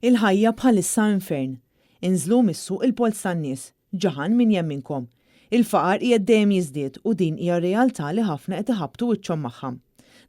Il-ħajja bħalissa infern. Inżlu missu il-polz tan-nies. Ġaħan min jemminkom. Il-faqar qiegħed dejjem jiżdied u din hija realtà li ħafna qed iħabbtu wiċċhom magħha.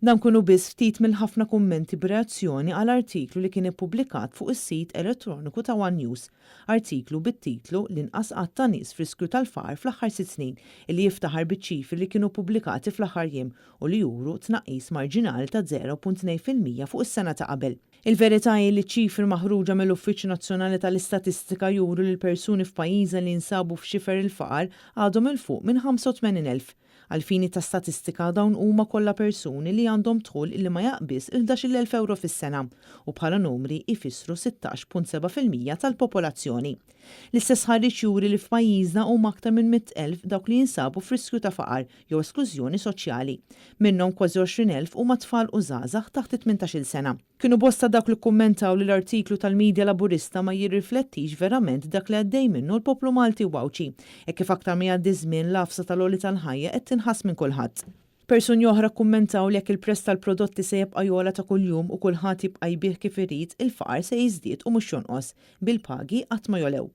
Dan kienu biss ftit mill-ħafna kummenti b'reazzjoni għal artiklu li kien ippubblikat fuq is-sit elettroniku ta' One News, artiklu bit-titlu L-inqas għadd ta' nies f'riskju tal-faqar fl-aħħar 6 snin, illi jiftaħar biċ-ċifri li kienu pubblikati fl-aħħar jiem u li juru tnaqqis marġinali ta' 0.2% fuq is-sena ta' qabel. Il-verità hi li ċifri maħruġa mill-Uffiċċju Nazzjonali tal-Istatistika juru li l-persuni f'pajjiżna li jinsabu f'xifer il-faqar għadhom 'il fuq minn 85,000. Għal fini ta' statistika, dawn huma kollha persuni li għandhom dħul li ma jaqbiż il-11,000 euro fis-sena u bħala numri ifissru 16.7% tal-popolazzjoni. L-istess stħarriġ juri li f'pajjiżna huma aktar minn 100,000 dawk li jinsabu f'riskju ta' faqar jew esklużjoni soċjali. Minnhom kważi 20,000 huma tfal u żgħażagħ taħt 18-il sena. Kienu bosta dawk li kummentaw li l-artiklu tal-medja Laburista ma jirriflettix verament dak li għaddej minnu l-poplu Malti u Għawdxi, e kif aktar ma jgħaddi żmien l-għafsa tal-għoli tal-ħajja qed tinħass minn kulħadd. Persuni oħra kummentaw li jekk il-prezz tal-prodotti se jibqa' jogħla ta' kuljum u kulħadd jibqa' jbigħ kif irid, il-faqar se jiżdied u mhux jonqos, bil-pagi qatt ma jogħlew.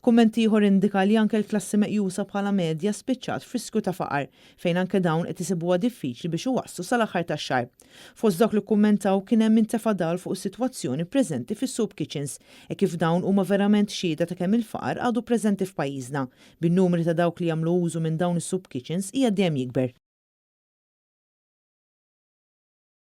Kumment ieħor indika li anke l-klassi meqjusa bħala medja spiċċat f'riskju ta' faqar, fejn anke dawn qed isibuha diffiċli biex iwasslu sal-aħħar tax-xahar. Fost dawk li kummentaw kien hemm min tefa' dawl fuq is-sitwazzjoni preżenti fis-soup kitchens, e kif dawn huma verament xhieda ta' kemm il-faqar għadu preżenti f'pajjiżna, bin-numri ta' dawk li jagħmlu użu minn dawn is-soup kitchens hija dejjem jikber.